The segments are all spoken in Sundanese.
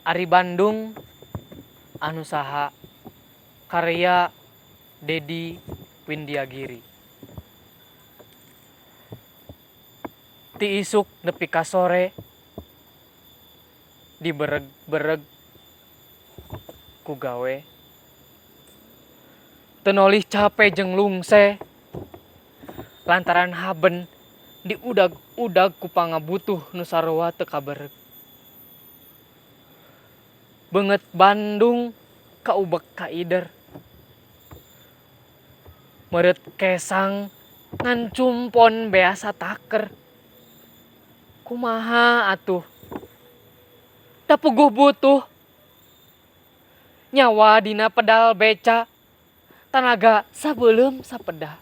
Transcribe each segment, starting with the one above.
Ari Bandung Anu Saha karya Deddy Windyagiri. Ti isuk nepi ka sore dibereg-bereg ku gawe. Teu nolih cape jeung lungse lantaran haben diudag-udag ku pangabutuh nu sarua teu kabereg. Beungeut Bandung kaubeg ka ider. Meureut kesang ngan cumpon bea sataker. Kumaha atuh da puguh butuh. Nyawa dina pedal beca tanaga sabeuleum sapeda.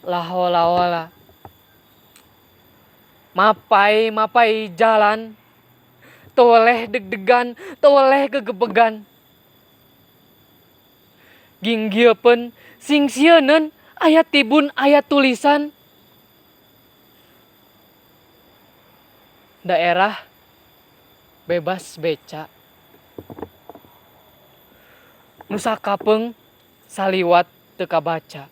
Lahola-ola. Mapai mapai jalan teu weleh deg-degan teu weleh gegebegan. Ginggiepeun sing sieuneun aya tibun aya tulisan. Daerah bebas beca. Nu sakapeung saliwat teu kabaca.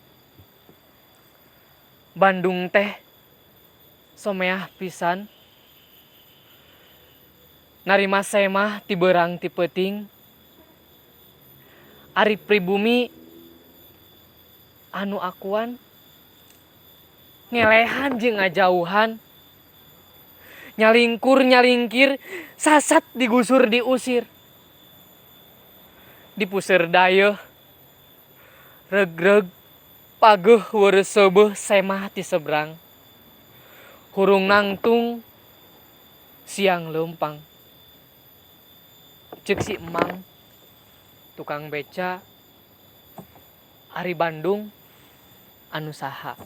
Bandung teh someah pisan. Narima semah ti beurang ti peuting. Ari pribumi anu akuan ngelehan jeung ngajauhan. Nyalingkur nyalingkir sasat digusur diusir. Dipuseur dayeuh regreg pageuh weureuseubeeh semah ti seberang. Hurung nangtung siang leumpang. Ceuk si emang tukang beca ari Bandung anu saha.